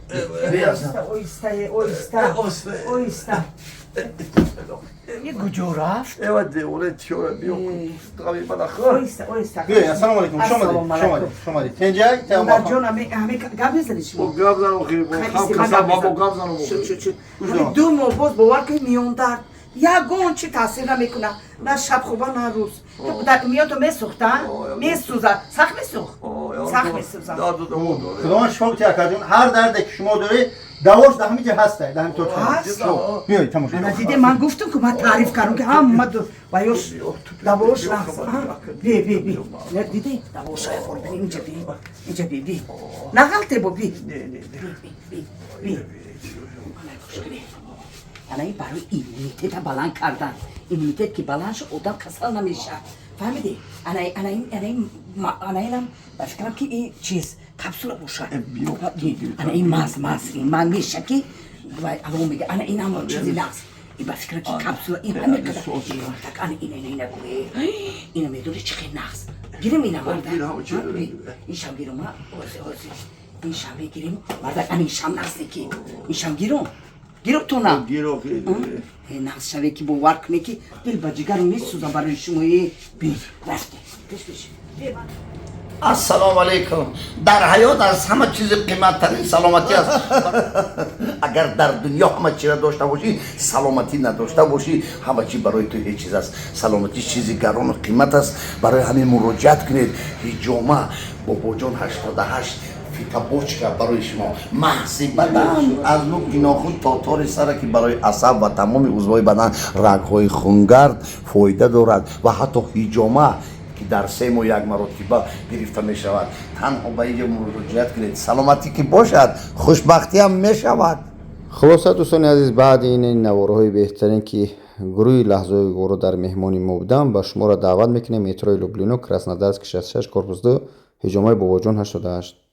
Оҳиста, оҳиста, оҳиста, оҳиста. Ин куҷо рафт? Эва, девона тиёра, биё, қави мана хӯр. Оҳиста, оҳиста. Биёед, ассалому алайкум, хуш омадед. Ассалому Хуш омадед. алайкум. Хуш омадед. Тенҷай? Модарҷон, ҳами гап мезанед Бо шумо? гап занам, хи бо Хеле хам сима касам гап бо мезанам. гап занам. Шуд, шуд, шуд. Гӯш Ҳами дорам. 2 моҳ боз, бовар кунед, миёндард ягон чи таъсир намекунад, на шаб хуба, на рӯз. Дар миёнто месӯхта, месӯзад, сахт месӯхт, сахт месӯзад. Дарду даво дорад. Худованд шифо бите, акаҷон. Ҳар дарде ки шумо доред, давош дар ҳамин ҷа ҳаста, дар ҳамин точка. Ҳаст? Биёед, тамошо. Ана, диде, ман гуфтам, ки ман таъриф кардам, ки ҳама ва ёш давош нақс. Би, би, би, не, диди, давош бор, би, инҷа би, инҷа би, би, нағалте бо, би, би, би, би. Ана, гӯш кунед. Ана, ин барои иммунитета баланд кардан. Иммунитет ки баланд шуд, одам касал намешавад, фаҳмидӣ? Ана, ана ин, ана ин, ана инам, ба фикрам, ки ин чиз капсула бошад. Ана, ин маз, ин ман меша, ки вай ало мега. Ана, ин ҳам чизи нақс. Ин, ба фикрам, ки капсула, ин ҳаме қадар так. Ана, ина, ина, ина, гӯе, ина медони, чӣ хел нақс. Гирим ина, марда, ин шам гирим, а ози, ози, ин шам мегирим, мардак. Ана, ин шам нақс ки, ин шам гирум, гирум туна. Гиро. Нақс шаве, ки бовар кунед, ки дил ба ҷигару месӯзам барои шумои. Би, рафте, пеш, пеш. Ассалому алайкум. Дар ҳаёт аз ҳама чизи қиматтарин саломатӣ аст. Агар дар дунё ҳама чиро дошта бошӣ, саломатӣ надошта бошӣ, ҳама чи барои ту ҳеҷ чиз аст. Саломатӣ чизи гарону қимат аст. Барои ҳамин муроҷиат кунед. Ҳиҷома, Бобоҷон 88, фитобочка барои шумо, маҳзи бадан аз нуки нохун то тори сара, ки барои асаб ва тамоми узвҳои бадан, рагҳои хунгард фоида дорад ва ҳатто ҳиҷома, ки дар 3 моҳ як маротиба гирифта мешавад. Танҳо ба инҷо муроҷиат кунед. Саломатӣ ки бошад, хушбахтӣ ҳам мешавад. Хулоса, дӯстони азиз, баъди ин наворҳои беҳтарин, ки гурӯҳи Лаҳзаҳои гуворо дар меҳмони мо буданд, ба шуморо даъват мекунем: метрои Люблино, Краснодарский 66, корпус 2, ҳиҷомаи Бобоҷон 88.